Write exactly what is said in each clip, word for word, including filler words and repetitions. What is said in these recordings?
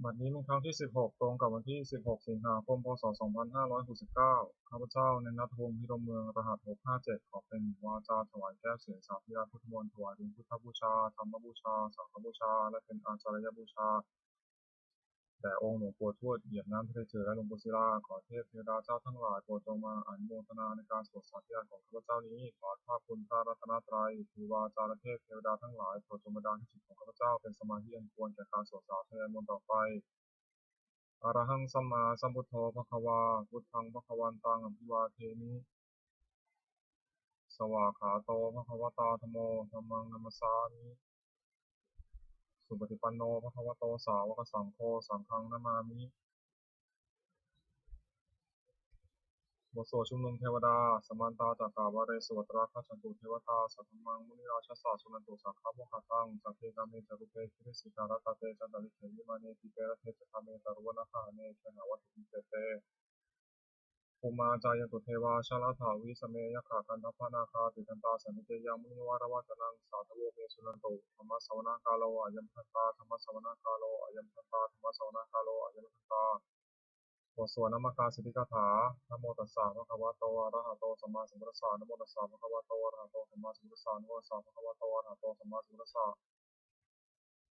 บัดนี้เป็นครั้งที่ สิบหก ตรงกับวันที่ สิบหก สิงหาคม พ.ศ. สองพันห้าร้อยหกสิบเก้า ข้าพเจ้า เณรนัทวงศ์ พิรมเมือง รหัส หกห้าเจ็ด ขอเป็นวาจาถวายแก้วเสียงสาธยายพุทธมนต์ ถวายเป็นพุทธบูชา ธรรมบูชา สังฆบูชา และเป็นอาจาริยบูชา แด่องค์หลวงปู่ทวดเหยียบน้ำทะเลจืด และหลวงปู่ศิลา ขอเทพเทวดาเจ้าทั้งหลายโปรดจงมาอนุโมทนาในการสวดสาธยายของข้าพเจ้านี้ ขออานุภาพคุณพระรัตนตรัย ครูบาอาจารย์ และเทพเทวดาทั้งหลายโปรดจงบันดาลให้จิตของข้าพเจ้าเป็นสมาธิอันควรแก่การสวดสาธยายมนต์ต่อไป Arahaṃ sammāsambuddho bhagavā, buddhaṃ bhagavantaṃ abhivādemi. Svākkhāto bhagavatā dhammo, dhammaṃ namassāmi. Supaṭipanno bhagavato sāvakasaṅgho, saṅghaṃ namāmi. บทสวดชุมนุมเทวดา Samantā cakkavāḷesu atrāgacchantu devatā, saddhammaṃ munirājassa suṇantu saggamokkhadaṃ. Sagge kāme ca rūpe girisikharataṭe cantalikkhe vimāne, dīpe raṭṭhe ca gāme taruvanagahane gehavatthumhi khette, bhummā cāyantu devā jalathalavisame yakkhagandhabbanāgā, tiṭṭhantā santike yaṃ munivaravacanaṃ sādhavo me suṇantu. Dhammassavanakālo ayambhadantā. Dhammassavanakālo ayambhadantā. Dhammassavanakālo ayambhadantā. บทสวดนมการสิทธิคาถา Namo tassa bhagavato arahato sammāsambuddhassa. Namo tassa bhagavato arahato sammāsambuddhassa. Namo tassa bhagavato arahato sammāsambuddhassa.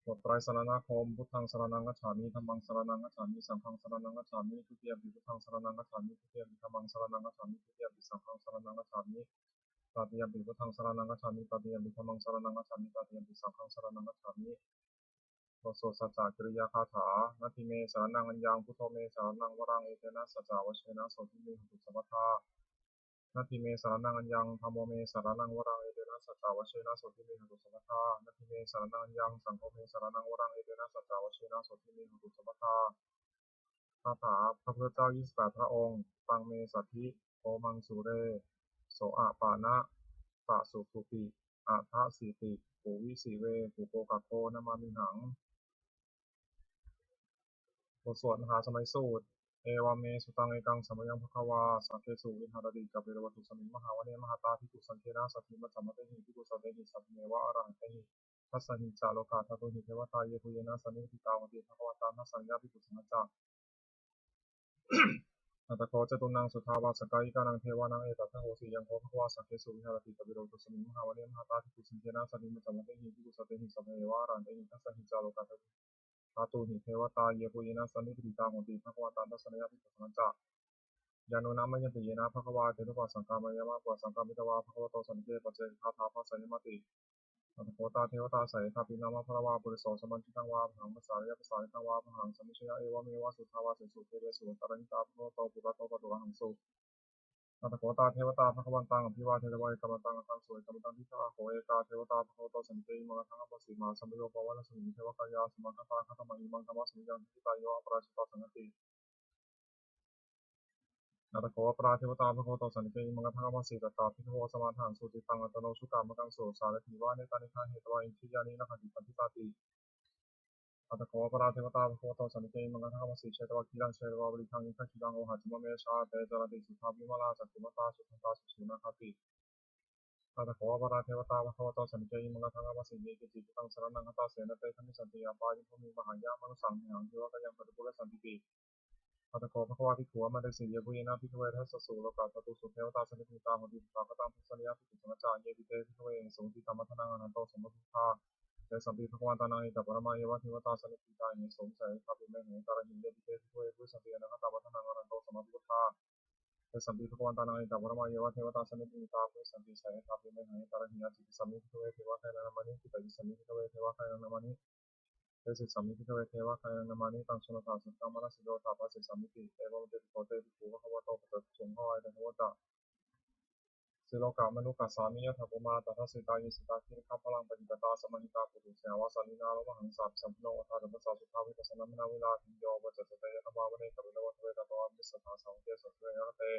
บทไตรสรณคมน์ Buddhaṃ saraṇaṃ gacchāmi. Dhammaṃ saraṇaṃ gacchāmi. Saṅghaṃ saraṇaṃ gacchāmi. Dutiyampi buddhaṃ saraṇaṃ gacchāmi. Dutiyampi dhammaṃ saraṇaṃ gacchāmi. Dutiyampi saṅghaṃ saraṇaṃ gacchāmi. Tatiyampi buddhaṃ saraṇaṃ gacchāmi. Tatiyampi dhammaṃ saraṇaṃ gacchāmi. Tatiyampi saṅghaṃ saraṇaṃ gacchāmi. บทสวดสัจจกิริยาคาถา Natthi me saraṇaṃ aññaṃ, buddho me saraṇaṃ varaṃ, etena saccavajjena sotthi me hotu sabbadā. Natthi me saraṇaṃ aññaṃ, dhammo me saraṇaṃ varaṃ, etena saccavajjena sotthi me hotu sabbadā. Natthi me saraṇaṃ aññaṃ, saṅgho me saraṇaṃ varaṃ, etena saccavajjena sotthi me hotu sabbadā. คาถาพระพุทธเจ้า ยี่สิบแปด พระองค์ Taṃ me saddhi, omaṃ sure, soapana, pasutupi, addasiti, puvisi ve, pukokakho namāmihaṃ. บทสวดมหาสมัยสูตร Evaṃ me sutaṃ. Ekaṃ samayaṃ bhagavā sakkesu viharati kapilavatthusmiṃ mahāvane mahatā bhikkhusaṅghena saddhiṃ pañcamattehi bhikkhusatehi sabbeheva arahantehi. Dasahi ca lokadhātūhi devatā yebhuyyena sannipatitā honti bhagavantaṃ dassanāya bhikkhusaṅghañca. Atha kho catunnaṃ suddhāvāsakāyikānaṃ devānaṃ etadahosi: Ayaṃ kho bhagavā sakkesu viharati kapilavatthusmiṃ mahāvane mahatā bhikkhusaṅghena saddhiṃ pañcamattehi bhikkhusatehi sabbeheva arahantehi. Dasahi ca lokadhātūhi devatā yebhuyyena sannipatitā honti bhagavantaṃ dassanāya bhikkhusaṅghañca. Yannūna mayanti yena bhagavā tenupasaṅkameyyāma, upasaṅkamitvā bhagavato santike paccekagāthā bhāseyyāmāti. Atha kho tā devatā seyyathāpi nāma balavā puriso sammiñjitaṃ vā bāhaṃ pasāreyya, pasāritaṃ vā bāhaṃ sammiñjeyya, evameva suddhāvāsesu devesu antarahitā bhagavato purato pāturahaṃsu. Atha kho tā devatā bhagavantaṃ abhivādetvā ekamantaṃ aṭṭhaṃsu. Ekamantaṃ ṭhitā kho ekā devatā bhagavato santike imaṃ gāthaṃ abhāsi: Mahāsamayo pavanasmiṃ, devakāyā samāgatā, āgatamha imaṃ dhammasamayaṃ, dakkhitāyo aparājitasaṅghanti. Atha kho aparā devatā bhagavato santike imaṃ gāthaṃ abhāsi: Tatra bhikkhavo samādahaṃsu, cittaṃ attano ujukamakaṃsu, sārathīva nettāni gahetvā, indriyāni rakkhanti paṇḍitāti. Atha kho aparā devatā bhagavato santike imaṃ gāthaṃ abhāsi: Chetvā khīlaṃ chetvā palighaṃ, indakhīlaṃ ohaccamanejā, te caranti suddhā vimalā, cakkhumatā sudantā susunāgāti. Atha kho aparā devatā bhagavato santike imaṃ gāthaṃ abhāsi: Ye keci buddhaṃ saraṇaṃ gatāse, na te gamissanti apāyabhūmiṃ, pahāya mānusaṃ dehaṃ, devakāyaṃ paripūressantīti. Atha kho bhagavā bhikkhū āmantesi: Yebhuyyena bhikkhave dasasu lokadhātūsu devatā sannipatitā honti tathāgataṃ dassanāya bhikkhusaṅghañca. Yepi te bhikkhave ahesuṃ tītamaddhānaṃ arahanto sammabhuddhā, tesampi bhagavantānaṃ etaparamāyeva devatā sannipatitā ahesuṃ, seyyathāpi mayhaṃ etarahi. Yepi te bhikkhave bhavissanti anāgatamaddhānaṃ arahanto sammabhuddhā, tesampi bhagavantānaṃ etaparamāyeva devatā sannipatitā bhavissanti, seyyathāpi mayhaṃ etarahi. Ācikkhissāmi bhikkhave devakāyānaṃ nāmāni. Kittayissāmi bhikkhave devakāyānaṃ nāmāni. Desissāmi bhikkhave devakāyānaṃ nāmāni. Taṃ suṇātha saggamānasikarotha bhāsissāmīti. Evaṃ bhanteti kho te bhikkhū bhagavato paccassosuṃ. Bhagavā etadavoca: Silokamanukassāmi, yattha bhummā tadassitā; ye sitā girigabbharaṃ, pahitattā samāhitā. Puthū sīhāva sallīnā, lomahaṃsābhisambhuno; odātamanasā suddhā, vippasannamanāvilā. Bhiyyo pañcasate ñatvā, vane kāpilavatthave; tato āmantayi satthā, sāvake sāsane rate.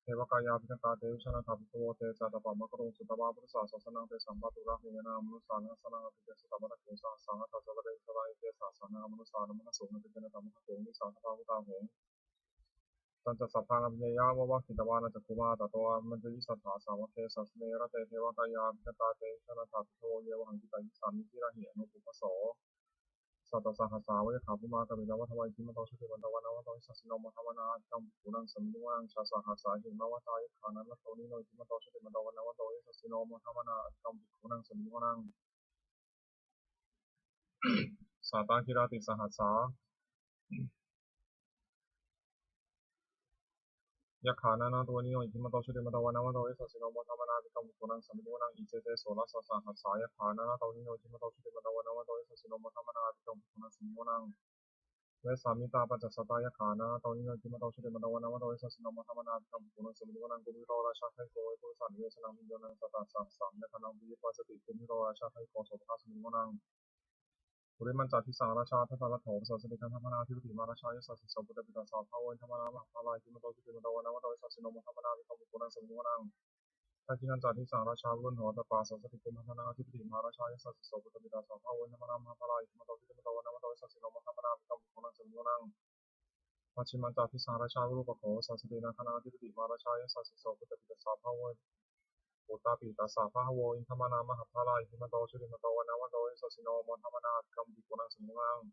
Devakāyā abhikkantā, te vijānātha bhikkhavo; te ca ātappamakaruṃ, sutvā buddhassa sāsanaṃ. Tesaṃ pāturahu ñāṇaṃ, amanussāna dassanaṃ; abhiññāya satamaddakkhiṃ, sahassaṃ atha sattariṃ. Sattā ete saha, sahassaṃ atha saha, sahassaṃ atha sahassaṃ; sahassaṃ atha sahassaṃ; sahassaṃ atha sahassaṃ; sahassaṃ atha sahassaṃ; sahassaṃ atha sahassaṃ. Tañca sabbaṃ abhiññāya, vavakkhitvāna cakkhumā; tato āmantayi satthā, sāvake sāsane rate. Devakāyā abhikkantā, te vijānātha bhikkhavo; ye vohaṃ kittayissāmi, girāhi anupubbaso. Sasahassā va yakkhā bhummā kāpilavatthavā iddhimanto jutimanto vaṇṇavanto yasassino modamānā abhikkāmuṃ bhikkhūnaṃ samitiṃ vanaṃ. Chasahassā hemavatā yakkhā nānattavaṇṇino iddhimanto jutimanto vaṇṇavanto yasassino modamānā abhikkāmuṃ bhikkhūnaṃ samitiṃ vanaṃ. Sātāgirā tisahassā yakkhā nānattavaṇṇino iddhimanto jutimanto vaṇṇavanto yasassino modamānā abhikkāmuṃ bhikkhūnaṃ samitiṃ vanaṃ. Iccete soḷasasahassā yakkhā nānattavaṇṇino iddhimanto jutimanto vaṇṇavanto yasassino modamānā abhikkāmuṃ bhikkhūnaṃ samitiṃ vanaṃ. Vessāmittā pañcasatā yakkhā nānattavaṇṇino iddhimanto jutimanto vaṇṇavanto yasassino modamānā abhikkāmuṃ bhikkhūnaṃ samitiṃ vanaṃ. Kumbhīro rājagahiko vepullassa nivesanaṃ bhiyyo naṃ satasahassaṃ yakkhānaṃ abhivassati. Kumbhīro rājagahiko sopāga samitiṃ vanaṃ. Purimañca disaṃ rājā dhataraṭṭho pasāsati gandhabbānaṃ ādhipati mahārājā yasassi so. Puttāpi tassa bahavo indanāmā mahabbalā iddhimanto jutimanto vaṇṇavanto yasassino modamānā abhikkāmuṃ bhikkhūnaṃ samitiṃ vanaṃ. Dakkhiṇañca disaṃ rājā virūḷho tappasāsati kumbhaṇḍānaṃ ādhipati mahārājā yasassi so. Puttāpi tassa bahavo indanāmā mahabbalā iddhimanto jutimanto vaṇṇavanto yasassino modamānā abhikkāmuṃ bhikkhūnaṃ samitiṃ vanaṃ. Pacchimañca disaṃ rājā virūpakkho pasāsati nāgānaṃ ādhipati mahārājā yasassi so. Puttāpi tassa bahavo Puttāpi tassa bahavo indanāmā mahabbalā iddhimanto jutimanto vaṇṇavanto yasassino modamānā abhikkāmuṃ bhikkhūnaṃ samitiṃ vanaṃ.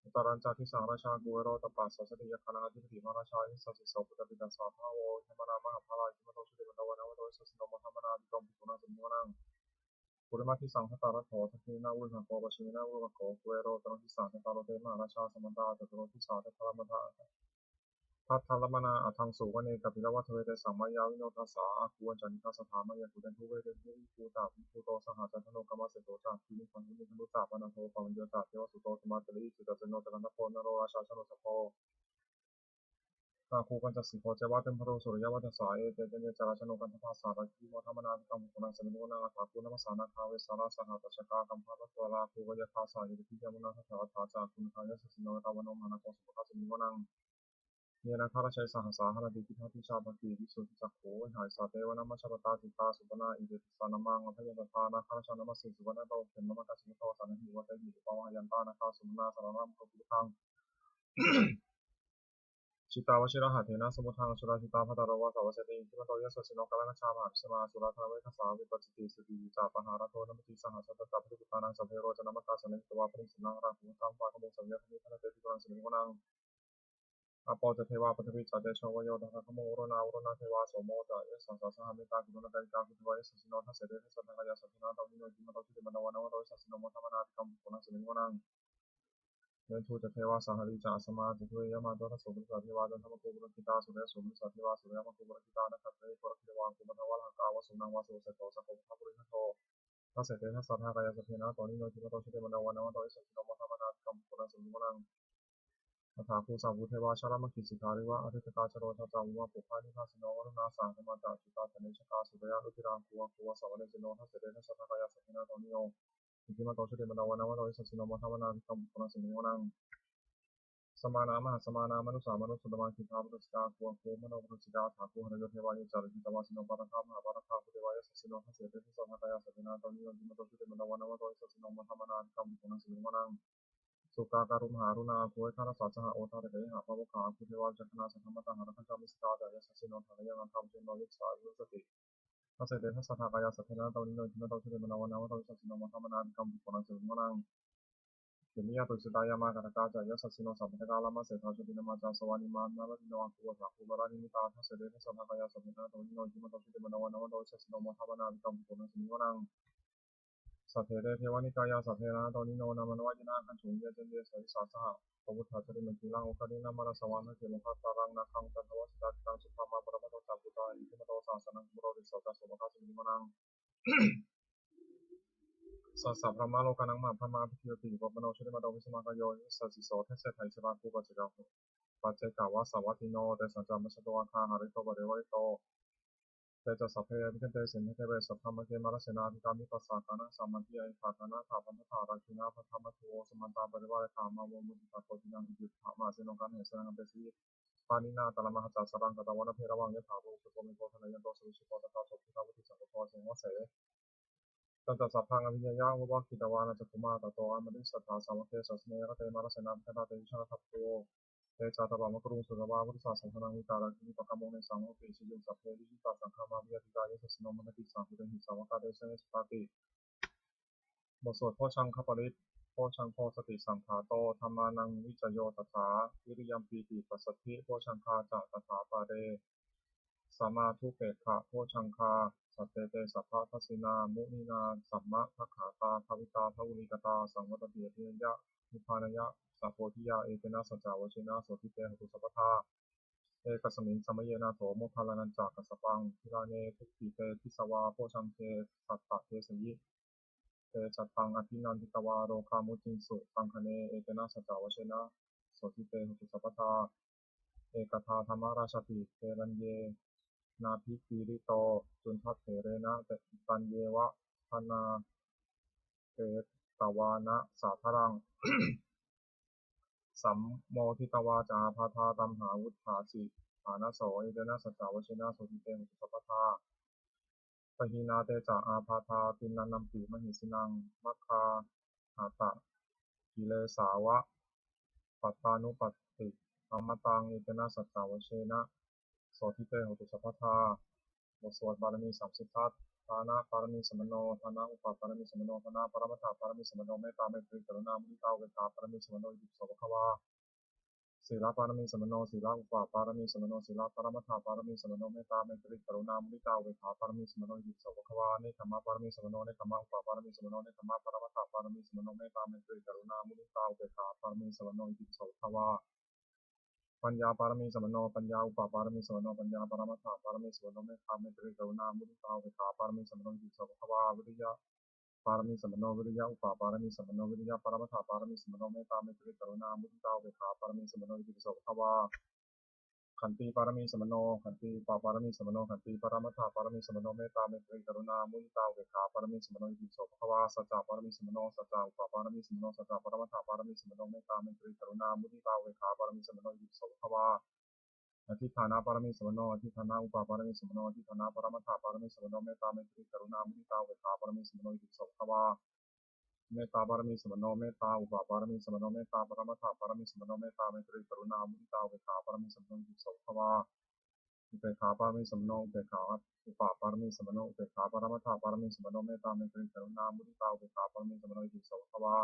Uttarañca disaṃ rājā kuvero tappasāsati yakkhānaṃ ādhipati mahārājā yasassi so. Puttāpi tassa bahavo indanāmā mahabbalā iddhimanto jutimanto vaṇṇavanto yasassino modamānā abhikkāmuṃ bhikkhūnaṃ samitiṃ vanaṃ. Purimaṃ disaṃ dhataraṭṭho dakkhiṇena virūḷhako pacchimena virūpakkho kuvero uttaraṃ disaṃ. Cattāro te mahārājā samantā caturo disā daddallamānā aṭṭhaṃsu vane kāpilavatthave. Tesaṃ māyāvino dāsā āgū vañcanikā saṭhā māyā kuṭeṇḍu veṭeṇḍu viṭū ca viṭuṭo saha candano kāmaseṭṭho ca kinnughaṇḍu nighaṇḍu ca panādo opamañño ca devasūto ca mātali cittaseno ca gandhabbo naḷo rājā janosabho. Āgū pañcasikho ceva tumharū suriyavacchasā ete caññe ca rājāno gandhabbā saha rājubhi modamānā abhikkāmuṃ bhikkhūnaṃ samitiṃ vanaṃ. Athāgū nābhasā nāgā vesālā saha tacchakā kambalassatarā āgū pāyāgā saha ñātibhi yāmunā dhataraṭṭhā ca āgū nāgā yasassino. Etāvatto mahānāgo sopāga samitiṃ vanaṃ. Ye nāgarāje sahasā haranti dibbā dijā pakkhi visuddhacakkhū vehāsayā te vanamajjhapattā citrā supaṇṇā itihaṃ nāmaṃ abhayantadā. Nāgarājānamāsi supaṇṇato khemamakāsi bhūto saṇhāhi vātaihi upavhayantā nāgā supaṇṇā saraṇamakaṃsu buddhaṃ. Jitā vajirahatthena samuddaṃ asurā sitā bhātaro vāsavassete iddhimanto yasassino. Kālakañjā mahābhismā asurā dānaveghasā vepacitti sugrivo ca pahārādo namucī saha. Satañca baliputtānaṃ sabbe verocanāmakā sannayhitvā baliṃ senaṃ rāhubhaddamupāgamuṃ. Samayodāni bhaddante bhikkhūnaṃ samitiṃ vanaṃ. Āpo ca devā paṭhavī ca tejo vāyo tadāgamuṃ varuṇā vāruṇā devā somo ca yasasā saha. Mettākaruṇākāyikā āgū devā yasassino dasete dasadhā kāyā sabbe nānattavaṇṇino iddhimanto jutimanto vaṇṇavanto yasassino modamānā abhikkāmuṃ bhikkhūnaṃ samitiṃ vanaṃ. Veṇḍū ca devā sahalī ca asamā ca duve yamā tadā so paccassopanisā devā candamāgū purakkhitā suriyassūpanisā devā suriyamāgū purakkhitā nakkhattāni purakkhitvā āgū mandavalāhakā vasūnaṃ vāsavo seṭṭho sakkopāga purindado dasete dasadhā kāyā sabbe nānattavaṇṇino iddhimanto jutimanto vaṇṇavanto yasassino modamānā abhikkāmuṃ bhikkhūnaṃ samitiṃ vanaṃ. Athāgū sahabhū devā jalamaggisikhāriva ariṭṭhakā ca rojā ca ummāpupphanibhāsino varuṇā sahadhammā ca accutā ca anejakā sūleyyarucirā āgū āgū vāsavanesino dasete dasadhā kāyā sabbe nānattavaṇṇino iddhimanto jutimanto vaṇṇavanto yasassino modamānā abhikkāmuṃ bhikkhūnaṃ samitiṃ vanaṃ. Samānā mahāsamānā mānusā mānusuttamā khiḍḍāpadūsikā āgū āgū manopadūsikā. Athāgū harayo devā ye ca lohitāvāsino pāragā mahāpāragā āgū devā yasassino dasete dasadhā kāyā sabbe nānattavaṇṇino iddhimanto jutimanto vaṇṇavanto yasassino modamānā abhikkāmuṃ bhikkhūnaṃ samitiṃ vanaṃ. Sukkā karumhā aruṇā āgū veghanasā saha odātagayhā pāmokkhā āgū devā vicakkhaṇā sadāmattā hāragajā missakā ca yasassino thanayaṃ āgā pajjunno yattha sā abhivassati dasete dasadhā kāyā sabbe nānattavaṇṇino iddhimanto jutimanto vaṇṇavanto yasassino modamānā abhikkāmuṃ bhikkhūnaṃ samitiṃ vanaṃ. Khemiyā tusitā yāmā kaṭṭhakā ca yasassino sāmatthiyo rāmaseṭṭhā jotināmā ca āsavā nimmānaratino āgū athāgū paranimmitā dasete dasadhā kāyā sabbe nānattavaṇṇino iddhimanto jutimanto vaṇṇavanto yasassino modamānā abhikkāmuṃ bhikkhūnaṃ samitiṃ vanaṃ. Saṭṭhete devanikāyā saṭṭhe nānattavaṇṇino nāmanvayena āgañchuṃ ye caññe sadisā saha pavutthajātimakhīlaṃ oghatiṇṇamanāsavaṃ dakkhemoghataraṃ nāgaṃ candaṃva asitātitaṃ. Subrahmā paramatto ca puttā iddhimato saha sanaṅkumāro tisso ca sopāga samitiṃ vanaṃ. Saha brahmalokānaṃ mahābrahmābhitiṭṭhati upapanno jutimanto bhismākāyo yasassi so. Dasettha issarā āgū pacceka paccekavasavattino tesañca majjhato āgā hārito parivārito. Te ca sabbe abhikkante sinde deve sabrahmake mārasenā abhikkāmi passa kaṇhassa mandiyaṃ. Ekadā nāgā bandhatha rāgena baddhamatthu vo samantā parivāretha mā vo muñcittha koci naṃ. Iti tattha mahāseno kaṇhasenaṃ apesayi pāṇinā talamāhacca saraṃ katvāna bheravaṃ. Yathā pāvussako megho thanayanto savijjuko tadā so paccudāvatti saṅkuddho asayaṃvase. Tañca sabbaṃ abhiññāya vavakkhitvāna cakkhumā tato āmantayi satthā sāvake sāsane rate mārasenā abhikkantā te vijānātha bhikkhavo. Te ca ātappamakaruṃ sutvā buddhassa sāsanaṃ vītarāgehi pakkāmuṃ nesaṃ lohake vijayo. Sabbe vijitasaṅgāmā bhayātītā yasassino modanti saha bhūtehi sāvakā te janesutāti. บทสวดโพชฌังคปริตร bojjhaṅgo satisaṅkhāto dhammānaṃ vicayo tathā, viriyampīti passaddhi bojjhaṅgā ca tathāpare, samādhupekkhabojjhaṅgā sattete sabbadassinā muninā sammadakkhātā bhāvitā bahulīkatā saṃvattanti abhiññāya nibbānāya ca bodhiyā, etena saccavajjena sotthi te hotu sabbadā. Ekasmiṃ samaye nātho moggallānañca kassapaṃ, gilāne dukkhite disvā bojjhaṅge satta desayi. Te ca taṃ abhinanditvā rogā mucciṃsu taṅkhaṇe, etena saccavajjena sotthi te hotu sabbadā. Ekadā dhammarājāpi gelaññenābhipīḷito cundattherena taññeva bhaṇāpetvāna sādaraṃ, sammoditvā ca ābādhā tamhā vuṭṭhāsi ṭhānaso, etena saccavajjena sotthi te hotu sabbadā. Pahīnā te ca ābādhā tiṇṇannampi mahesinaṃ, maggāhatakilesāva pattānuppattidhammataṃ, etena saccavajjena sotthi te hotu sabbadā. บทสวดบารมีสามสิบทัศน์ Dāna pāramī sampanno, dāna upapāramī sampanno, dāna paramattha pāramī sampanno, mettā maitrī karuṇā muditā upekkhā pāramī sampanno, itipi so bhagavā. Sīla pāramī sampanno, sīla upapāramī sampanno, sīla paramattha pāramī sampanno, mettā maitrī karuṇā muditā upekkhā pāramī sampanno, itipi so bhagavā. Nekkhamma pāramī sampanno, nekkhamma upapāramī sampanno, nekkhamma paramattha pāramī sampanno, mettā maitrī karuṇā muditā upekkhā pāramī sampanno, itipi so bhagavā. Paññā pāramī sampanno, paññā upapāramī sampanno, paññā paramattha pāramī sampanno, mettā maitrī karuṇā muditā upekkhā pāramī sampanno, itipi so bhagavā. Viriya pāramī sampanno, viriya upapāramī sampanno, viriya paramattha pāramī sampanno, mettā maitrī karuṇā muditā upekkhā pāramī sampanno, itipi so bhagavā. Khanti pāramī sampanno, khanti upapāramī sampanno, khanti paramattha pāramī sampanno, mettā maitrī karuṇā muditā upekkhā pāramī sampanno, itipi so bhagavā. Sacca pāramī sampanno, sacca upapāramī sampanno, sacca paramattha pāramī sampanno, mettā maitrī karuṇā muditā upekkhā pāramī sampanno, itipi so bhagavā. Adhiṭṭhāna pāramī sampanno, adhiṭṭhāna upapāramī sampanno, adhiṭṭhāna paramattha pāramī sampanno, mettā maitrī karuṇā muditā upekkhā pāramī sampanno, itipi so bhagavā. Mettā pāramī sampanno, mettā upapāramī sampanno, mettā paramattha pāramī sampanno, mettā maitrī karuṇā muditā upekkhā pāramī sampanno, itipi so bhagavā. Upekkhā pāramī sampanno, upekkhā upapāramī sampanno, upekkhā paramattha pāramī sampanno, mettā maitrī karuṇā muditā upekkhā pāramī sampanno, itipi so bhagavā.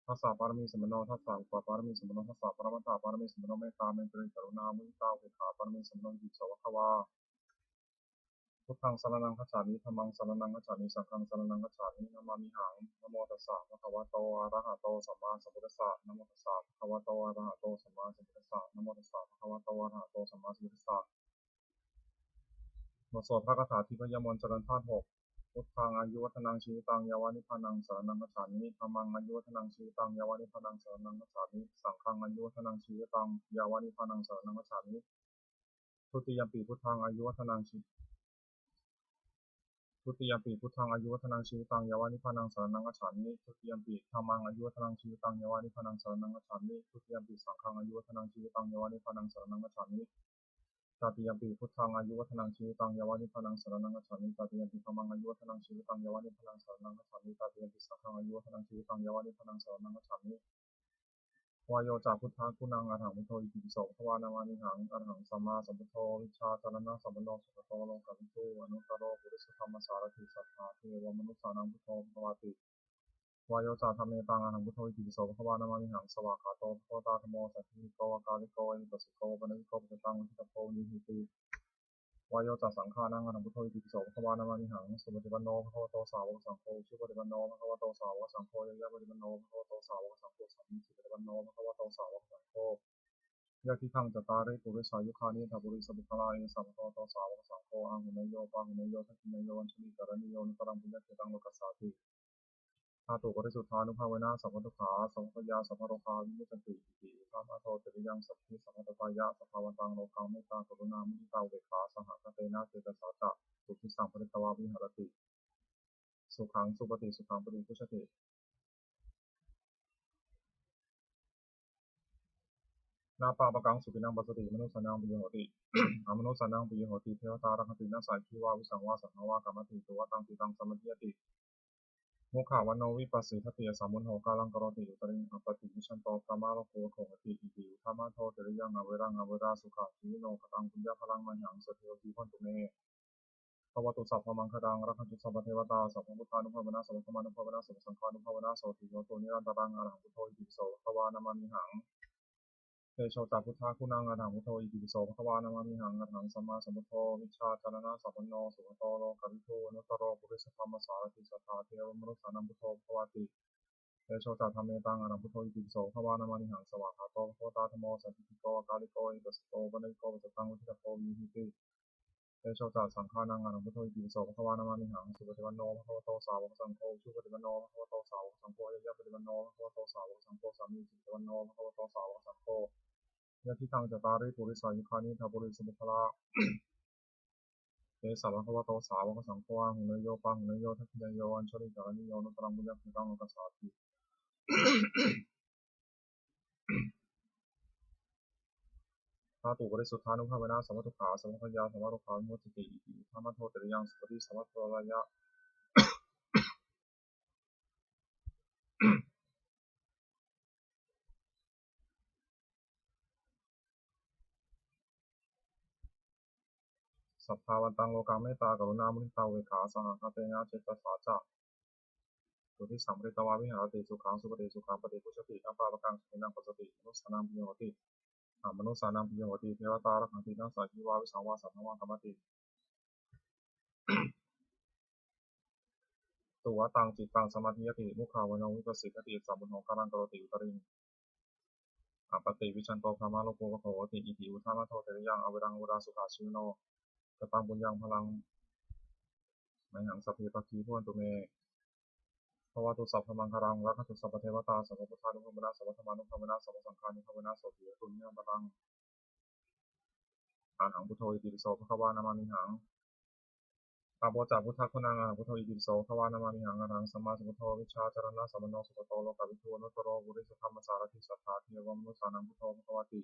Dasa pāramī sampanno, dasa upapāramī sampanno, dasa paramattha pāramī sampanno, mettā maitrī karuṇā muditā upekkhā pāramī sampanno, itipi so bhagavā. Buddhaṃ saraṇaṃ gacchāmi, dhammaṃ saraṇaṃ gacchāmi, saṅghaṃ saraṇaṃ gacchāmi, namāmihaṃ. Namo tassa bhagavato arahato sammāsambuddhassa. Namo tassa bhagavato arahato sammāsambuddhassa. Namo tassa bhagavato arahato sammāsambuddhassa. บทสวดพระคาถาทิพยมนต์เจริญธาตุหก Buddhaṃ āyuvaḍḍhanaṃ jīvitaṃ yāva nibbānaṃ saraṇaṃ gacchāmi. Dhammaṃ āyuvaḍḍhanaṃ jīvitaṃ yāva nibbānaṃ saraṇaṃ gacchāmi. Saṅghaṃ āyuvaḍḍhanaṃ jīvitaṃ yāva nibbānaṃ saraṇaṃ gacchāmi. Dutiyampi buddhaṃ āyuvaḍḍhanaṃ jī- Dutiyampi buddhaṃ āyuvaḍḍhanaṃ jīvitaṃ yāva nibbānaṃ saraṇaṃ gacchāmi. Dutiyampi dhammaṃ āyuvaḍḍhanaṃ jīvitaṃ yāva nibbānaṃ saraṇaṃ gacchāmi. Dutiyampi saṅghaṃ āyuvaḍḍhanaṃ jīvitaṃ yāva nibbānaṃ saraṇaṃ gacchāmi. Tatiyampi buddhaṃ āyuvaḍḍhanaṃ jīvitaṃ yāva nibbānaṃ saraṇaṃ gacchāmi. Tatiyampi dhammaṃ āyuvaḍḍhanaṃ jīvitaṃ yāva nibbānaṃ saraṇaṃ gacchāmi. Tatiyampi saṅghaṃ āyuvaḍḍhanaṃ jīvitaṃ yāva nibbānaṃ saraṇaṃ gacchāmi. Vāyo ca buddhaguṇaṃ arahaṃ buddho itipi so bhagavā namāmihaṃ. Arahaṃ sammāsambuddho vijjācaraṇasampanno sugato lokavidū anuttaro purisadammasārathi satthā devamanussānaṃ buddho bhagavāti. Vāyo ca dhammetaṃ arahaṃ buddho itipi so bhagavā namāmihaṃ. Svākkhāto bhagavatā dhammo sandiṭṭhiko akāliko ehipassiko opanayiko paccattaṃ veditabbo viññūhīti. Vāyo ca saṅghānaṃ arahaṃ buddho itipi so bhagavā namāmihaṃ. Supaṭipanno bhagavato sāvakasaṅgho, ujupaṭipanno bhagavato sāvakasaṅgho, ñāyapaṭipanno bhagavato sāvakasaṅgho, sāmīcipaṭipanno bhagavato sāvakasaṅgho, yadidaṃ cattāri purisayugāni aṭṭha purisapuggalā, esa bhagavato sāvakasaṅgho, āhuneyyo pāhuneyyo dakkhiṇeyyo añjalikaraṇīyo anuttaraṃ puññakkhettaṃ lokassāti. Dhātuparisuddhānubhāvena sabbadukkhā sabbabhayā sabbarogā vimuccanti. Iti uddhamadho tiriyaṃ sabbadhi sabbattatāya sabbāvantaṃ lokaṃ mettā karuṇā muditā upekkhā sahagatena cetasā catuddisaṃ pharitvā viharati. Sukhaṃ supati, sukhaṃ paṭibujjhati. Na pāpakaṃ supinaṃ passati, manussānaṃ piyo hoti, amanussānaṃ piyo hoti, devatā rakkhanti, nāssa aggi vā visaṃ vā satthaṃ vā kamati, tuvaṭaṃ cittaṃ samādhiyati, mukhavaṇṇo vippasīdati, asammūḷho kālaṃ karoti, uttariṃ appaṭivijjhanto brahmalokūpago hoti. Iti uddhamadho tiriyaṃ averaṃ averā sukhaṃ sukhino. Kataṃ puññaphalaṃ mayhaṃ so devo cīvontu me. Bhavatu sabbamaṅgalaṃ, rakkhantu sabbadevatā, sabbabuddhānubhāvena, sabbadhammānubhāvena, sabbasaṅghānubhāvena, sotthī hontu nirantaraṃ. Arahaṃ buddho itipi so bhagavā namāmihaṃ. Tejo ca buddhaguṇaṃ, arahaṃ buddho itipi so bhagavā namāmihaṃ. Arahaṃ sammāsambuddho vijjācaraṇasampanno sugato lokavidū anuttaro purisadammasārathi satthā devamanussānaṃ buddho bhagavāti. Tejo ca dhammetaṃ, arahaṃ buddho itipi so bhagavā namāmihaṃ. Svākkhāto bhagavatā dhammo sandiṭṭhiko akāliko ehipassiko opanayiko paccattaṃ veditabbo viññūhīti. Tejo ca saṅghānaṃ, arahaṃ buddho itipi so bhagavā namāmihaṃ. Supaṭipanno bhagavato sāvakasaṅgho, ujupaṭipanno bhagavato sāvakasaṅgho, ñāyapaṭipanno bhagavato sāvakasaṅgho, sāmīcipaṭipanno bhagavato sāvakasaṅgho, yadidaṃ cattāri purisayugāni aṭṭha purisapuggalā, esa bhagavato sāvakasaṅgho, āhuneyyo pāhuneyyo dakkhiṇeyyo añjalikaraṇīyo anuttaraṃ puññakkhettaṃ lokassāti. Dhātuparisuddhānubhāvena sabbadukkhā sabbabhayā sabbarogā vimuccanti. Iti uddhamadho tiriyaṃ supati sabbatthitāya. Satthaṃ vantaṃ lokaṃ mettā karuṇā muditā upekkhā sahagatena cetasā ca buddhisampharitvā viharati. Sukhaṃ supati, sukhaṃ paṭibujjhati, na pāpakaṃ supinaṃ passati, manussānaṃ piyo hoti, amanussānaṃ piyo hoti, devatā rakkhanti, nāssa aggi vā visaṃ vā satthaṃ vā kamati. Tuvaṭaṃ cittaṃ samādhiyati, mukhavaṇṇo vippasīdati, sammukhokaraṃ karoti, uttariṃ appaṭivijjhanto brahmalokūpago hoti. Iti uddhamadho tiriyaṃ averaṃ averā sukhajīvino. Kataṃ puññaphalaṃ mayhaṃ sabbe bhāgī bhavantu me. Bhavatu sabbamaṅgalaṃ, rakkhantu sabbadevatā, sabbabuddhānubhāvena, sabbadhammānubhāvena, sabbasaṅghānubhāvena, sotthī hontu nirantaraṃ. Arahaṃ buddho itipi so bhagavā namāmihaṃ. Āpo ca buddhaguṇaṃ, arahaṃ buddho itipi so bhagavā namāmihaṃ. Arahaṃ sammāsambuddho vijjācaraṇasampanno sugato lokavidū anuttaro purisadammasārathi satthā devamanussānaṃ buddho bhagavāti.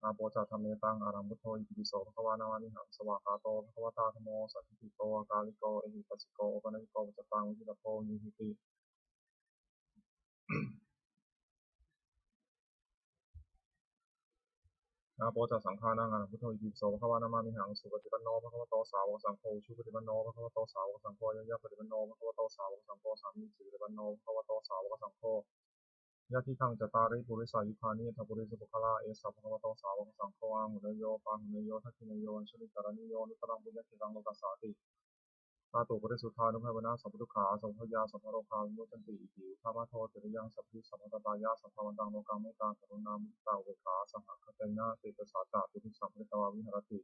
Āpo ca dhammetaṃ, arahaṃ buddho itipi so bhagavā namāmihaṃ. Svākkhāto bhagavatā dhammo sandiṭṭhiko akāliko ehipassiko opanayiko paccattaṃ veditabbo viññūhīti. Āpo ca saṅghānaṃ, arahaṃ buddho itipi so bhagavā namāmihaṃ. Supaṭipanno bhagavato sāvakasaṅgho, ujupaṭipanno bhagavato sāvakasaṅgho, ñāyapaṭipanno bhagavato sāvakasaṅgho, sāmīcipaṭipanno bhagavato sāvakasaṅgho, yadidaṃ cattāri purisayugāni aṭṭha purisapuggalā, esa bhagavato sāvakasaṅgho, āhuneyyo pāhuneyyo dakkhiṇeyyo añjalikaraṇīyo anuttaraṃ puññakkhettaṃ lokassāti. Dhātuparisuddhānubhāvena sabbadukkhā sabbabhayā sabbarogā vimuccanti. Iti uddhamadho tiriyaṃ supati sabbatthitāya. Satthaṃ vantaṃ lokaṃ mettā karuṇā muditā upekkhā sahagatena cetasā ca buddhisampharitvā viharati.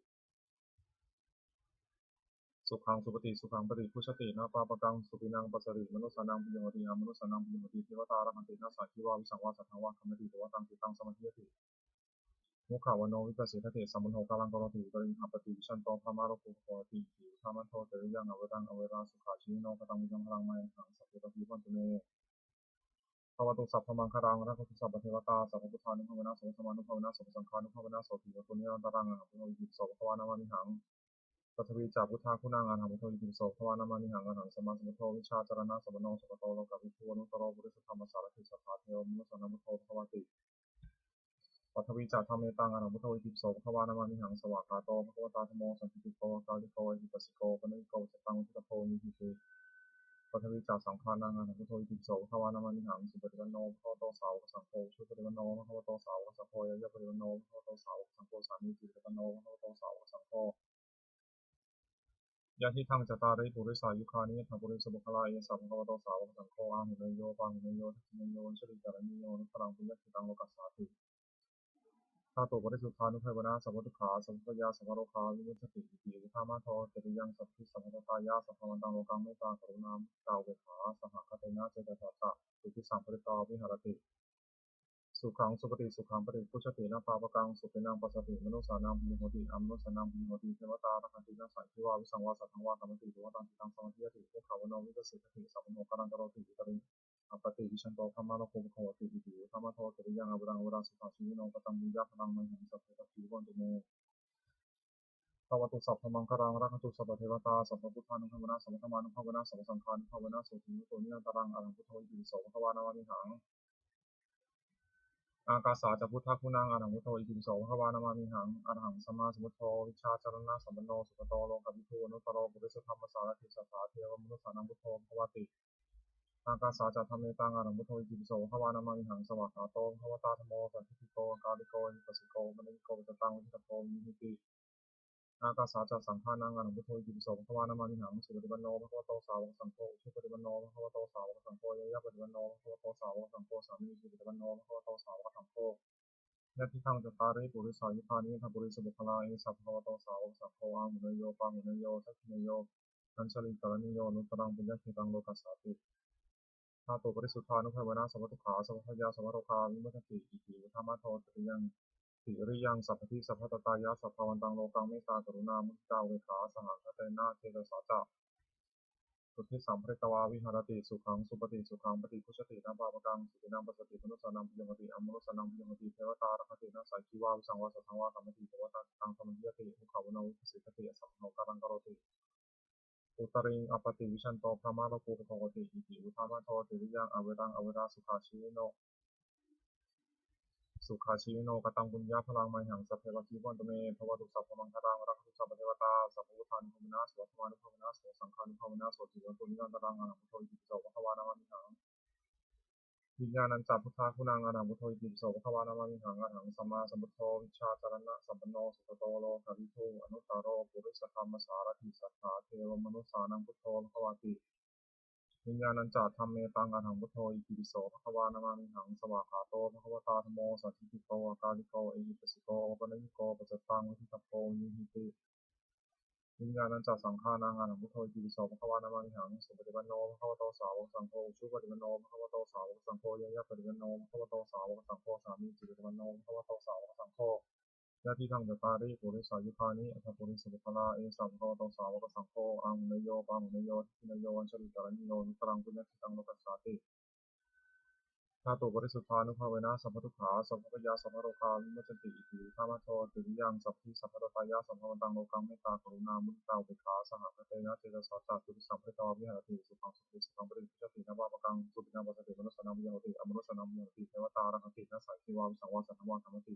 Sukhaṃ supati, sukhaṃ paṭibujjhati, na pāpakaṃ supinaṃ passati, manussānaṃ piyo hoti, amanussānaṃ piyo hoti, devatā rakkhanti, nāssa aggi vā visaṃ vā satthaṃ vā kamati. Tuvaṭaṃ cittaṃ samādhiyati, mukhavaṇṇo vippasīdati, sammukhokaraṃ karoti, uttariṃ appaṭivijjhanto brahmalokūpago hoti. Iti uddhamadho tiriyaṃ averaṃ averā sukhajīvino. Kataṃ puññaphalaṃ mayhaṃ sabbe bhāgī bhavantu me. Bhavatu sabbamaṅgalaṃ, rakkhantu sabbadevatā, sabbabuddhānubhāvena, sabbadhammānubhāvena, sabbasaṅghānubhāvena, sotthī hontu nirantaraṃ. Arahaṃ buddho itipi so bhagavā namāmihaṃ. Paṭhavī ca buddhaguṇaṃ, arahaṃ buddho itipi so bhagavā namāmihaṃ. Arahaṃ sammāsambuddho vijjācaraṇasampanno sugato lokavidū anuttaro purisadammasārathi satthā devamanussānaṃ buddho bhagavāti. Paṭhavī ca dhammetaṃ, arahaṃ buddho itipi so bhagavā namāmihaṃ. Svākkhāto bhagavatā dhammo sandiṭṭhiko akāliko ehipassiko opanayiko paccattaṃ veditabbo viññūhīti. Paṭhavī ca saṅghānaṃ, arahaṃ buddho itipi so bhagavā namāmihaṃ. Supaṭipanno bhagavato sāvakasaṅgho, ujupaṭipanno bhagavato sāvakasaṅgho, ñāyapaṭipanno bhagavato sāvakasaṅgho, sāmīcipaṭipanno bhagavato sāvakasaṅgho, yadidaṃ cattāri purisayugāni aṭṭha purisapuggalā, esa bhagavato sāvakasaṅgho, āhuneyyo pāhuneyyo dakkhiṇeyyo añjalikaraṇīyo anuttaraṃ puññakkhettaṃ lokassāti. Dhātuparisuddhānubhāvena sabbadukkhā sabbabhayā sabbarogā vimuccanti. Iti uddhamadho tiriyaṃ supati sabbatthitāya. Satthaṃ vantaṃ lokaṃ mettā karuṇā muditā upekkhā sahagatena cetasā ca buddhisampharitvā viharati. Sukhaṃ supati, sukhaṃ paṭibujjhati, na pāpakaṃ supinaṃ passati, manussānaṃ piyo hoti, amanussānaṃ piyo hoti, devatā rakkhanti, nāssa aggi vā visaṃ vā satthaṃ vā kamati. Tuvaṭaṃ cittaṃ samādhiyati, mukhavaṇṇo vippasīdati, sammukhokaraṃ karoti, uttariṃ appaṭivijjhanto brahmalokūpago hoti. Iti uddhamadho tiriyaṃ averaṃ averā sukhajīvino. Kataṃ puññaphalaṃ mayhaṃ sabbe bhāgī bhavantu me. Bhavatu sabbamaṅgalaṃ, rakkhantu sabbadevatā, sabbabuddhānubhāvena, sabbadhammānubhāvena, sabbasaṅghānubhāvena, sotthī hontu nirantaraṃ. Arahaṃ buddho itipi so bhagavā namāmihaṃ. Ākāsā ca buddhaguṇaṃ arahaṃ buddho itipi so bhagavā namāmihaṃ. Arahaṃ sammāsambuddho vijjācaraṇasampanno sugato lokavidū anuttaro purisadammasārathi satthā devamanussānaṃ buddho bhagavāti. Ākāsā ca dhammetaṃ arahaṃ buddho itipi so bhagavā namāmihaṃ. Svākkhāto bhagavatā dhammo sandiṭṭhiko akāliko ehipassiko opanayiko paccattaṃ veditabbo viññūhīti. Ākāsā ca saṅghānaṃ arahaṃ buddho itipi so bhagavā namāmihaṃ. Supaṭipanno bhagavato sāvakasaṅgho, ujupaṭipanno bhagavato sāvakasaṅgho, ñāyapaṭipanno bhagavato sāvakasaṅgho, sāmīcipaṭipanno bhagavato sāvakasaṅgho, yadidaṃ cattāri purisayugāni aṭṭha purisapuggalā, esa bhagavato sāvakasaṅgho, āhuneyyo pāhuneyyo dakkhiṇeyyo añjalikaraṇīyo anuttaraṃ puññakkhettaṃ lokassāti. Dhātuparisuddhānubhāvena sabbadukkhā sabbabhayā sabbarogā vimuccanti. Iti uddhamadho tiriyaṃ tiriyaṃ sabbadhi sabbattatāya sabbāvantaṃ lokaṃ mettākaruṇāmuditāupekkhāsahagatena cetasā catuddisaṃ pharitvā viharati. Sukhaṃ supati, sukhaṃ paṭibujjhati, na pāpakaṃ supinaṃ passati, manussānaṃ piyo hoti, amanussānaṃ piyo hoti, devatā rakkhanti, nāssa aggi vā visaṃ vā satthaṃ vā kamati, devatā cittaṃ samādhiyati, mukhavaṇṇo vippasīdati, asammūḷho kālaṃ karoti, uttariṃ appaṭivijjhanto brahmalokūpago hoti. Iti uddhamadho tiriyaṃ averaṃ averā sukhajīvino sukhajīvino. Kataṃ puññaphalaṃ mayhaṃ sabbe bhāgī bhavantu me. Bhavatu sabbamaṅgalaṃ, rakkhantu sabbadevatā, sabbabuddhānubhāvena sabbadhammānubhāvena sabbasaṅghānubhāvena sotthī hontu nirantaraṃ. Arahaṃ buddho itipi so bhagavā namāmihaṃ. Viññāṇañca buddhaguṇaṃ arahaṃ buddho itipi so bhagavā namāmihaṃ. Arahaṃ sammāsambuddho vijjācaraṇasampanno sugato lokavidū anuttaro purisadammasārathi satthā devamanussānaṃ buddho bhagavāti. Viññāṇañca dhammetaṃ arahaṃ buddho itipi so bhagavā namāmihaṃ. Svākkhāto bhagavatā dhammo sandiṭṭhiko akāliko ehipassiko opanayiko paccattaṃ veditabbo viññūhīti. Viññāṇañca saṅghānaṃ arahaṃ buddho itipi so bhagavā namāmihaṃ. Supaṭipanno bhagavato sāvakasaṅgho, ujupaṭipanno bhagavato sāvakasaṅgho, ñāyapaṭipanno bhagavato sāvakasaṅgho, sāmīcipaṭipanno bhagavato sāvakasaṅgho, yadidaṃ cattāri purisayugāni aṭṭha purisapuggalā, esa bhagavato sāvakasaṅgho, āhuneyyo pāhuneyyo dakkhiṇeyyo añjalikaraṇīyo anuttaraṃ puññakkhettaṃ lokassāti. Dhātuparisuddhānubhāvena sabbadukkhā sabbabhayā sabbarogā vimuccanti. Iti uddhamadho tiriyaṃ sabbadhi sabbattatāya sabbāvantaṃ lokaṃ mettākaruṇāmuditāupekkhāsahagatena cetasā catuddisaṃ pharitvā viharati. Sukhaṃ supati, sukhaṃ paṭibujjhati, na pāpakaṃ supinaṃ passati, manussānaṃ piyo hoti, amanussānaṃ piyo hoti, devatā rakkhanti, nāssa aggi vā visaṃ vā satthaṃ vā kamati,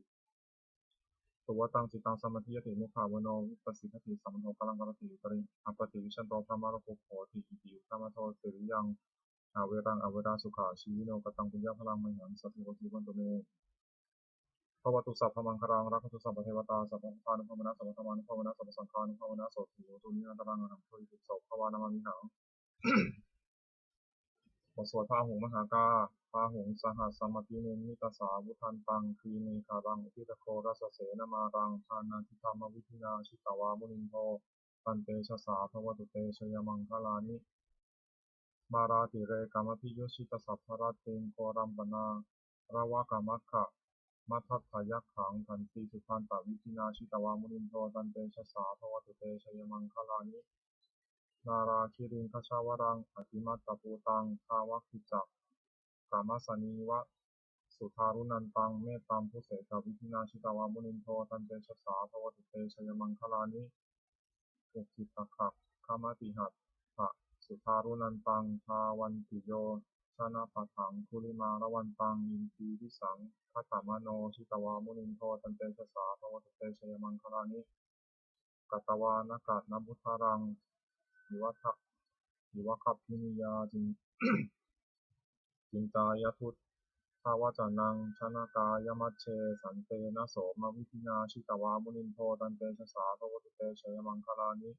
tuvaṭaṃ cittaṃ samādhiyati, mukhavaṇṇo vippasīdati, asammūḷho kālaṃ karoti, uttariṃ appaṭivijjhanto brahmalokūpago hoti. Iti uddhamadho tiriyaṃ averaṃ averā sukhajīvino. Kataṃ puññaphalaṃ mayhaṃ sabbe bhāgī bhavantu me. Bhavatu sabbamaṅgalaṃ, rakkhantu sabbadevatā, sabbabuddhānubhāvena sabbadhammānubhāvena sabbasaṅghānubhāvena sotthī hontu nirantaraṃ. Arahaṃ buddho itipi so bhagavā namāmihaṃ. บทสวดพาหุงมหากา Bāhuṃ sahassamabhinimmitasāvudhantaṃ, grīmekhalaṃ uditaghorasasenamāraṃ, dānādidhammavidhinā jitavā munindo, tantejasā bhavatu te jayamaṅgalāni. Mārātirekamabhiyujjhitasabbarattiṃ, ghorampanāḷavakamakkhamathaddhayakkhaṃ, khantīsudantavidhinā jitavā munindo, tantejasā bhavatu te jayamaṅgalāni. Nāḷāgiriṃ gajavaraṃ atimattabhūtaṃ, dāvaggicakkamasanīva sudāruṇantaṃ, mettambusekavidhinā jitavā munindo, tantejasā bhavatu te jayamaṅgalāni. Ukkhittakhaggamatihatthasudāruṇantaṃ, dhāvantiyojanapathaṅgulimālavantaṃ, iddhībhisaṅkhatamano jitavā munindo, tantejasā bhavatu te jayamaṅgalāni. Katvāna kaṭṭhamudaraṃ iva gabbhinīyā, cin- ciñcāya duṭṭhavacanaṃ janakāyamajjhe, santena somavidhinā jitavā munindo, tantejasā bhavatu te jayamaṅgalāni.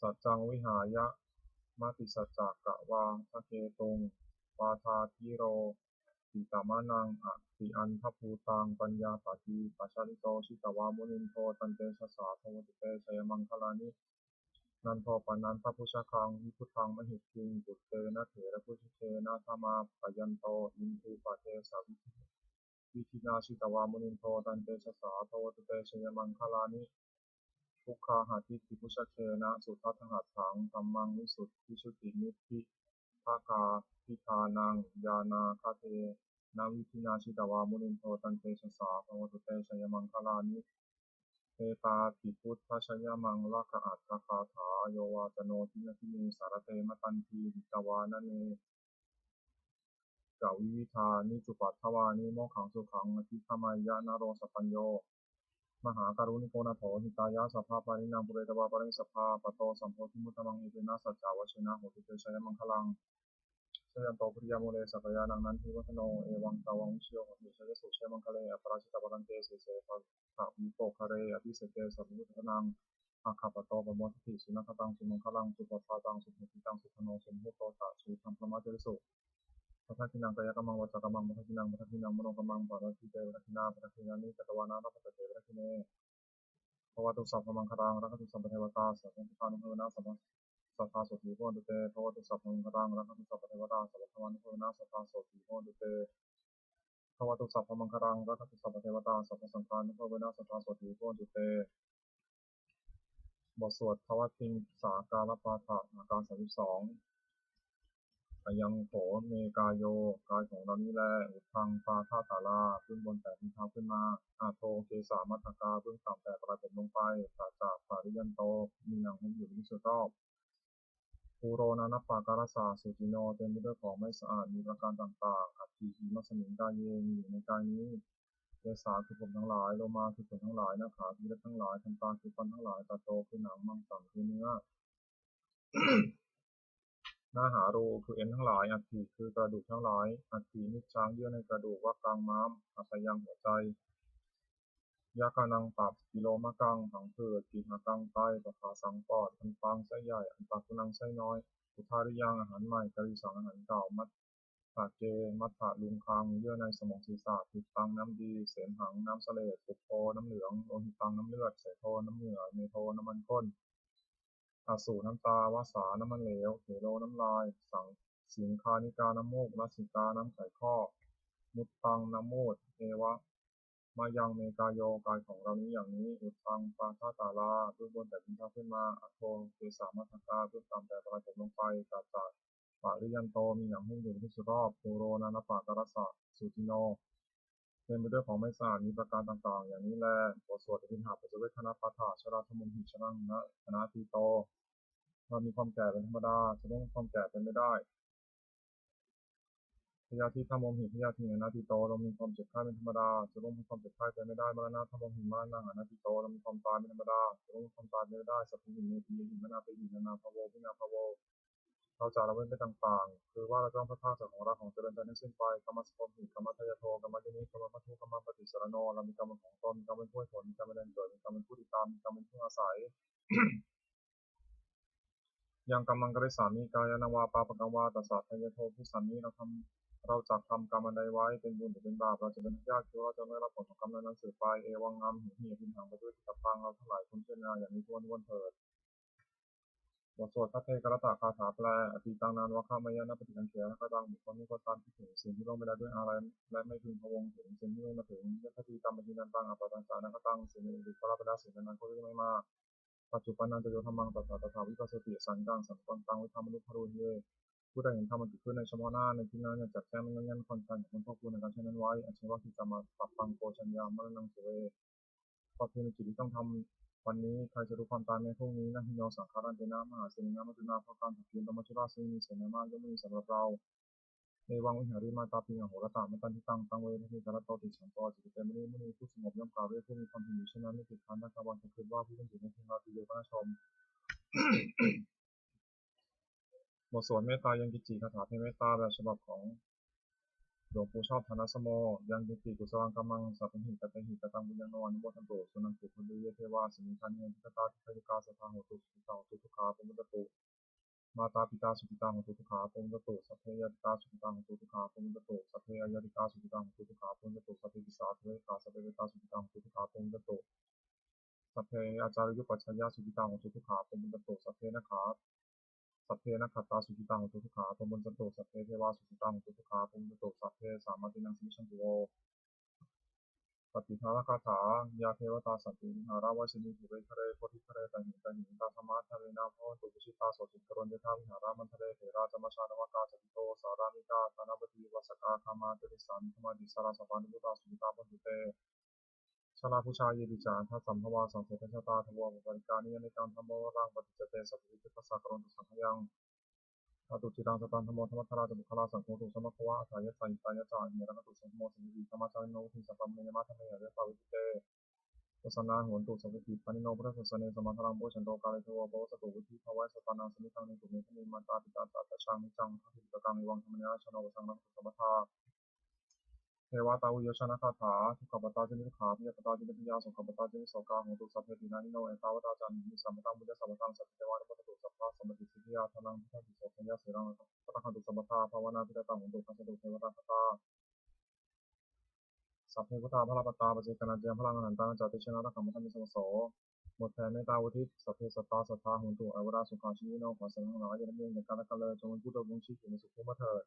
Saccaṃ vihāya matisaccakavādaketuṃ, vādābhiropitamanaṃ atiandhabhūtaṃ, paññāpadīpajalito jitavā munindo, tantejasā bhavatu te jayamaṅgalāni. Nandopanandabhujagaṃ vibudhaṃ mahiddhiṃ, puttena therabhujagena damāpayanto, iddhūpadesavidhinā jitavā munindo, tantejasā bhavatu te jayamaṅgalāni. Duggāhadiṭṭhibhujagena sudaṭṭhahatthaṃ, dhammaṃvisuddhijutimiddhibakābhidhānaṃ, ñāṇāgadena vidhinā jitavā munindo, tantejasā bhavatu te jayamaṅgalāni. Etāpi buddhajayamaṅgalaaṭṭhagāthā, yo vācano dinadine sarate matandī, hitvānanekavividhāni anekesamakānaṃ vividhāni cupaddavāni mokkhaṃ sukhaṃ adhigameyya naro sapañño. Mahākāruṇiko nātho hitāya sabbapāṇinaṃ pūretvā pāramī sabbā patto sambodhimuttamaṃ etena saccavajjena hotu te jayamaṅgalaṃ. Jayanto bodhiyā mūle sakyānaṃ nandivaḍḍhano evaṃ tvaṃ vijayo hohi jayassu jayamaṅgale aparājitapallaṅke sīse paṭhavipokkhare abhiseke sabbabuddhānaṃ aggappatto pamodati. Sunakkhattaṃ sumaṅgalaṃ supabhātaṃ suhuṭṭhitaṃ sukhaṇo sumuhutto ca suyiṭṭhaṃ brahmacārisu padakkhiṇaṃ kāyakammaṃ vācākammaṃ padakkhiṇaṃ padakkhiṇaṃ manokammaṃ paṇidhī te padakkhiṇā padakkhiṇāni katvāna labhantatthe padakkhiṇe. Bhavatu sabbamaṅgalaṃ rakkhantu sabbadevatā sabbabuddhānubhāvena sabba sadā sotthī bhavantu te. Bhavatu sabbamaṅgalaṃ rakkhantu sabbadevatā sabbadhammānubhāvena sadā sotthī bhavantu te. Bhavatu sabbamaṅgalaṃ rakkhantu sabbadevatā sabbasaṅghānubhāvena sadā sotthī bhavantu te. บทสวดทวัตติงสาการปาฐะ อาการสามสิบสอง Ayaṃ kho me kāyo กายของเรานี้แล uddhaṃ pādatalā เบื้องบนแต่พื้นเท้าขึ้นมา adho kesamatthakkā เบื้องต่ำแต่ปลายผมลงไป taca pariyanto มีหนังหุ้มอยู่เป็นที่สุดรอบ pūro nānappakārassa sucino เต็มไปด้วยของไม่สะอาดมีประการต่างๆ atthi imasmiṃ kāye มีอยู่ในกายนี้ kesā คือผมทั้งหลาย lomā คือขนทั้งหลาย nakhā คือเล็บทั้งหลาย dantā คือฟันทั้งหลาย taco คือหนัง maṃsaṃ คือเนื้อ nahārū คือเอ็นทั้งหลาย atthi คือกระดูกทั้งหลาย aṭṭhimijjaṃ เยื่อในกระดูก vakaṃ ม้าม hadayaṃ หัวใจ yakanaṃ ตับ kilomakaṃ ผังผืด kihakaṃ ไต pabhāsaṃ ปอด dantaṃ ไส้ใหญ่ antaguṇaṃ ไส้น้อย udariyaṃ อาหารใหม่ karisaṃ อาหารเก่า mattake matthaluṅgaṃ เยื่อในสมองศีรษะ pittaṃ น้ำดี semhaṃ น้ำเสลด pubbo น้ำเหลือง lohitaṃ น้ำเลือด sedo น้ำเหงื่อ medo น้ำมันข้น assu น้ำตา vasā น้ำมันเหลว khelo น้ำลาย saṃ- siṅghāṇikā น้ำมูก lasikā น้ำไขข้อ muttaṃ น้ำมูตร evamayaṃ me kāyo กายของเรานี้อย่างนี้ uddhaṃ pādatalā เบื้องบนแต่พื้นเท้าขึ้นมา adho kesamatthakkā เบื้องต่ำแต่ปลายผมลงไป taca pariyanto มีหนังหุ้มอยู่เป็นที่สุดรอบ pūro nānappakārassa sucino เต็มไปด้วยของไม่สะอาดมีประการต่างๆ อย่างนี้แล บทสวดอภิณหปัจจเวกขณปาฐะ jarādhammomhi jaraṃ anatīto เรามีความแก่เป็นธรรมดา จะล่วงความแก่เป็นไม่ได้ byādhidhammomhi byādhiṃ anatīto เรามีความเจ็บไข้เป็นธรรมดา จะล่วงความเจ็บไข้เป็นไม่ได้ maraṇadhammomhi maraṇaṃ anatīto เรามีความตายเป็นธรรมดา จะล่วงความตายเป็นไม่ได้ sabbehi me piyehi manāpehi nānābhāvo vinābhāvo เราจะละเว้นไปต่างๆ คือว่าเราจะต้องพลัดพรากจากของรักของเจริญใจทั้งสิ้นไป kammassakomhi kammadāyādo kammayoni kammabaṇḍu kammapaṭisaraṇo เรามีกรรมเป็นของตน มีกรรมเป็นผู้ให้ผล มีกรรมเป็นแดนเกิด มีกรรมเป็นผู้ติดตาม มีกรรมเป็นผู้อาศัย yaṃ kammaṃ karissāmi kalyāṇaṃ vā pāpakaṃ vā tassa dāyādo bhavissāmi เราทำ เราจักทำกรรมอันใดไว้ เป็นบุญหรือเป็นบาป เราจะเป็นทายาท คือว่าเราจะได้รับผลของกรรมนั้นๆ สืบไป evaṃ amhehi abhiṇhaṃ paṭivedhitabbā เราทั้งหลายควรพิจารณาอย่างนี้ถ้วนๆ เถิด บทสวดภัทเทกรัตตคาถาแปล atītaṃ nānvāgameyya nappaṭikaṅkhe anāgataṃ บุคคลไม่ควรตามคิดถึงสิ่งที่ล่วงไปแล้วด้วยอาลัย และไม่พึงพะวงถึงสิ่งที่ไม่มาถึง yathātītaṃ paccunnaṃ anantaṃ appattañca anāgataṃ สิ่งในอดีตก็ละไปแล้ว สิ่งในอนาคตก็ยังไม่มา paccuppannañca yo dhammaṃ tattha tattha vipassati asaṃhiraṃ saṅkuppaṃ taṃ viddhā manubrūhaye ผู้ใดเห็นธรรมอันเกิดขึ้นในเฉพาะหน้าในที่นั้นอย่างแจ่มแจ้ง ไม่ง่อนแง่นคลอนแคลน ย่อมพ้นทุกข์ในการเช่นนั้นไว้ ajjeva kiccamātappaṃ ko jaññā maraṇaṃ suve ประเพณีกิจที่ต้องทำวันนี้ ใครจะรู้ความตายแม้พรุ่งนี้ na hi no saṅgarantena mahāsenena maccunā เพราะการผัดเพี้ยนต่อมัจจุราชซึ่งมีเสนามากย่อมไม่มีสำหรับเรา evaṃ vihārimātāpiṃ ahorattamatanditaṃ taṃ ve bhaddekarattoti santo ācikkhate muni มุนีผู้สงบย่อมกล่าวเรียกผู้มีความเพียรอยู่เช่นนั้น nikkhittaṃ nakkhattaṃ คือว่าผู้เป็นอยู่ในเทวาปีเย พระชม บทสวดเมตตายังกิจจิ คาถาแผ่เมตตาแบบฉบับของหลวงปู่ชอบ ฐานะสโม yaṃ kiñci kusalaṃ kammaṃ sabbehi katehi kataṃ puññaṃ no anumodantu suṇantu bhonto ye devā asmiṃ ṭhāne adhigatā dīghāyukā sadā hontu sukhitā hontu dukkhā pamuñcantu mātā pitā sukhitā hontu dukkhā pamuñcantu sabbe ñātikā sukhitā hontu dukkhā pamuñcantu sabbe aññātikā sukhitā hontu dukkhā pamuñcantu sabbe pisācakāyikā sabbe petā sukhitā hontu dukkhā pamuñcantu sabbe ācariyupajjhāyā sukhitā hontu dukkhā pamuñcantu sabbe nakkha sabbe nakkhattā sukhitā hontu dukkhā pamuñcantu sabbe devā sukhitā hontu dukkhā pamuñcantu sabbe sampattīnaṃ samijjhantu vo. Pattidānagāthā. Yā devatā santi vihāravāsinī thūpe ghare bodhighare tahiṃ tahiṃ tā dhammadānena bhavantu pūjitā sotthiṃ karontedha vihāramaṇḍale. Therā ca majjhā navakā ca ṭhito sārāmikā dānapatī upāsakā gāmā ca desā nigamā ca issarā sappāṇabhūtā sukhitā bhavantu te. Jalābujā yepi ca aṇḍasambhavā saṃsedajātā athavopapātikā niyyānikaṃ dhammavaraṃ paṭicca te sabbapāṇinaṃ karontu saṅkhayaṃ. Ṭhātu ciraṃ sataṃ dhammo dhammaddharā ca puggalā, saṅgho hotu samaggo va atthāya ca hitāya ca. Amhe rakkhatu saddhammo sabbehi dhammacārino, vuḍḍhiṃ sampāpuṇeyyāma dhamme ariyappavedite. Pasannā hontu sabbepi pāṇino buddhasāsane, sammā dhāraṃ pavecchanto kāle devo pavassatu, vuḍḍhibhāvāya sattānaṃ samiddhaṃ netu medaniṃ. Mātā pitā atrajaṃ niccaṃ vuḍḍhāpi ca puttakaṃ, evaṃ dhammena yācāno pajaṃ rakkhatha sabbadā. Devatāuyyojanagāthā. Dukkhappattā ca niddukkhā, bhayappattā ca nibbhayā, sokappattā ca nissokā, hontu sabbepi pāṇino. Ettāvatā ca amhehi sambhataṃ puññasampadaṃ, sabbe devānumodantu sabbasampattisiddhiyā. Dānaṃ dadanti saddhāya, sīlaṃ rakkhantu sabbadā, bhāvanābhiratā hontu, gacchantu devatāgatā. Sabbe buddhā balappattā, paccekānañca yaṃ balaṃ, arahantānañca tejena, rakkhaṃ bandhāmi sabbaso. Mudhā mettāvuṭṭhita sabbe sattā, sadā hontu averā sukhajīvino. ขอสัตว์ทั้งหลายอย่าดำเนินอย่างกาละครั้งเลย จงเป็นผู้ดำรงชีพอยู่ในสุขคุ้มเถิด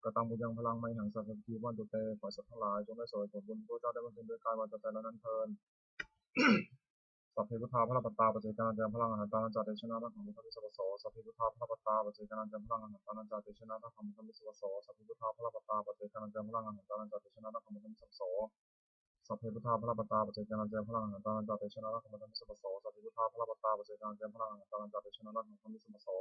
Kataṃ puññaphalaṃ mayhaṃ sabbe bhāgī bhavantu te. ขอให้สัตว์ทั้งหลายจงได้เสวยผลบุญที่พระเจ้าได้บำเพ็ญด้วยกายวาจาใจแล้วนั้นเทอญ Sabbe buddhā balappattā, paccekānañca yaṃ balaṃ, arahantānañca tejena, rakkhaṃ bandhāmi sabbaso. Sabbe buddhā balappattā, paccekānañca yaṃ balaṃ, arahantānañca tejena, rakkhaṃ bandhāmi sabbaso. Sabbe buddhā balappattā, paccekānañca yaṃ balaṃ, arahantānañca tejena, rakkhaṃ bandhāmi sabbaso. Sabbe buddhā balappattā, paccekānañca yaṃ balaṃ, arahantānañca tejena, rakkhaṃ bandhāmi sabbaso. Sabbe buddhā balappattā, paccekānañca yaṃ balaṃ, arahantānañca tejena, rakkhaṃ bandhāmi sabbaso.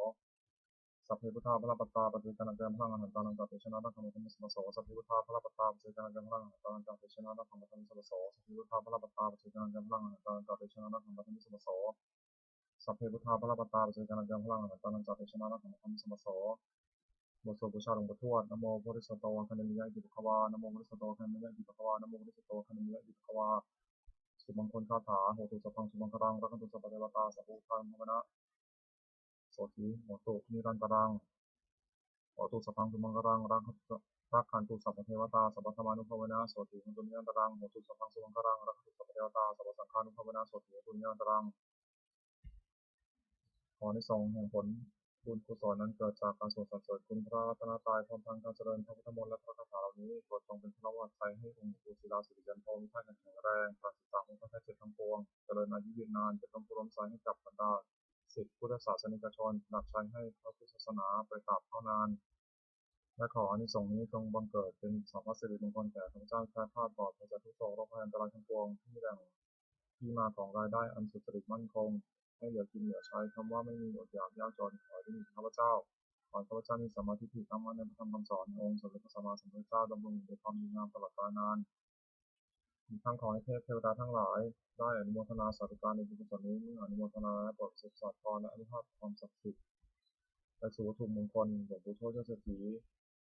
Sabbe buddhā balappattā, paccekānañca yaṃ balaṃ, arahantānañca tejena, rakkhaṃ bandhāmi sabbaso. Sabbe buddhā balappattā, paccekānañca yaṃ balaṃ, arahantānañca tejena, rakkhaṃ bandhāmi sabbaso. Sabbe buddhā balappattā, paccekānañca yaṃ balaṃ, arahantānañca tejena, rakkhaṃ bandhāmi sabbaso. Sabbe buddhā balappattā, paccekānañca yaṃ balaṃ, arahantānañca tejena, rakkhaṃ bandhāmi sabbaso. บทสวดบูชาหลวงปู่ทวด Namo bodhisatto āgantimāya iti bhagavā. Namo bodhisatto āgantimāya iti bhagavā. Namo bodhisatto āgantimāya iti bhagavā. Sumaṅgalagāthā. Hotu sabbaṃ sumaṅgalaṃ, rakkhantu sabbadevatā, sabbabuddhānubhāvena sotthī hontu nirantaraṃ. Hotu sabbaṃ sumaṅgalaṃ, rakkhantu sabbadevatā, sabbadhammānubhāvena sotthī hontu nirantaraṃ. Hotu sabbaṃ sumaṅgalaṃ, rakkhantu sabbadevatā, sabbasaṅghānubhāvena sotthī hontu nirantaraṃ. ขออานิสงส์แห่งผลบุญกุศลอันเกิดจากการสวดสรรเสริญคุณพระรัตนตรัย พร้อมทั้งการเจริญพระพุทธมนต์และพระคาถาเหล่านี้ โปรดจงเป็นพลังวัตไชให้องค์หลวงปู่ศิลา สิริจันโท มีธาตุแข็งแรง ปราศจากโรคภัยไข้เจ็บทั้งปวง เจริญอายุยืนนาน เป็นร่มโพธิ์ร่มไทรให้กับบรรดาศิษย์พุทธศาสนิกชน ตราบใช้ให้พระพุทธศาสนาไปตราบเท่านาน และขออานิสงส์นี้จงบังเกิดเป็นสัพพสิริมงคลแก่ข้าพเจ้า แคล้วคลาดปลอดภัยจากทุกข์โศกโรคภัยอันตรายทั้งปวง ที่แหล่งที่มาของรายได้อันสุจริตมั่นคง ไม่เหลือกินเหลือใช้ คำว่าไม่มีอดอยากยากจน ขอให้ได้มีข้าพเจ้า ขอให้ข้าพเจ้ามีสัมมาทิฏฐิ ตั้งมั่นในพระธรรมคำสอนขององค์สมเด็จพระสัมมาสัมพุทธเจ้า ดำรงอยู่ในความดีงามตลอดกาลนาน อีกทั้งขอให้เทพเทวดาทั้งหลาย ได้อนุโมทนาสาธุการในบุญกุศลนี้ เมื่ออนุโมทนาแล้ว โปรดประสิทธิ์ประสาทพรและอนุภาพความศักดิ์สิทธิ์ ไปสู่วัตถุมงคล หลวงปู่ทวดยอดเศรษฐี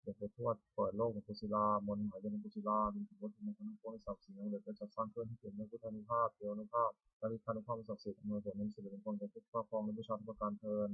หลวงปู่ทวดเปิดโลก หลวงปู่ศิลา มนต์มหายมหลวงปู่ศิลา รวมถึงวัตถุมงคลทั้งปวง สามสิ่งสำเร็จ ได้จัดสร้างขึ้นให้เปี่ยมด้วยพุทธานุภาพ เทวานุภาพ และฤทธานุภาพอันศักดิ์สิทธิ์ อำนวยผลเป็นสิริมงคลแก่ผู้ครอบครองและบูชาทุกประการเทอญ